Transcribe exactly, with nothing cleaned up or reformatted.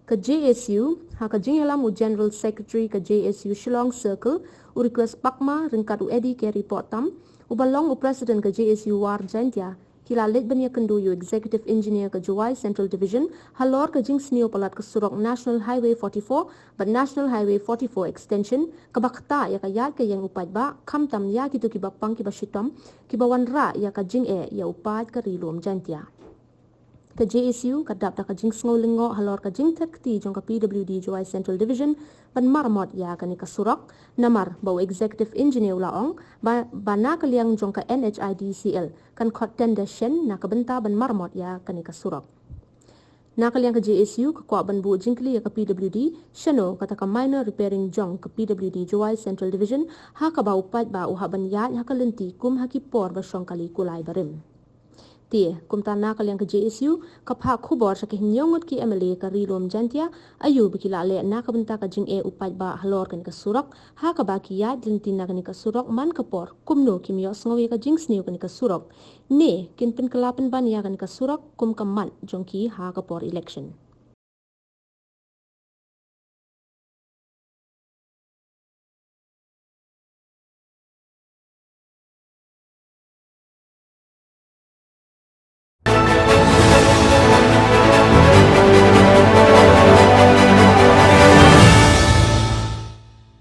Ka J S U, ha ka jingïalam u General Secretary ka J S U Shillong Circle, u Request Pakma, ryngkat u Eddie Kerry Pohtam, uba long u President ka J S U War Jaintia, ki la leit ban ïakynduh ïa u Executive Engineer ka Jowai Central Division halor ka jingsniew palat ka surok National Highway forty-four bad National Highway forty-four Extension, kaba ktah ïa ka ïaid ka ïeng u paidbah, khamtam ïa kito kiba pang kiba shitom, kiba wanrah ïa ka jingeh ïa u paid ka Ri Lum Jaintia. Ka J S U ka dap da ka jingsngew lyngngoh halor ka jingthet kti jong ka P W D Jowai Central Division ban maramot ïa kane ka surok, namar ba u Executive Engineer u la ong ba, ba na ka liang jong ka N H I D C L kan khot tender shen na ka bynta ban maramot ïa kane ka surok. Na ka liang ka J S U ka kwah ban buh jingkylli ïa ka P W D shano kata ka minor repairing jong ka P W D Jowai Central Division, ha kaba u paidbah u hap ban ïaid ha ka lynti kum ha ki por ba shong kali kulai barim. Te kumta na ka liang ka J S U ka phah khubor sha ki hynñiew ngut ki M L A ka Ri Lum Jaintia, aiu ba ki la leh na ka bynta ka jingeh u paidbah halor kane ka surok, ha kaba ki ïaid lynti na kane ka surok man ka por, kumno kim ïohsngew ïa ka jingsniew kane ka surok, ne kin pynkylla pynban ïa kane ka surok kum ka mat jong ki ha ka por election.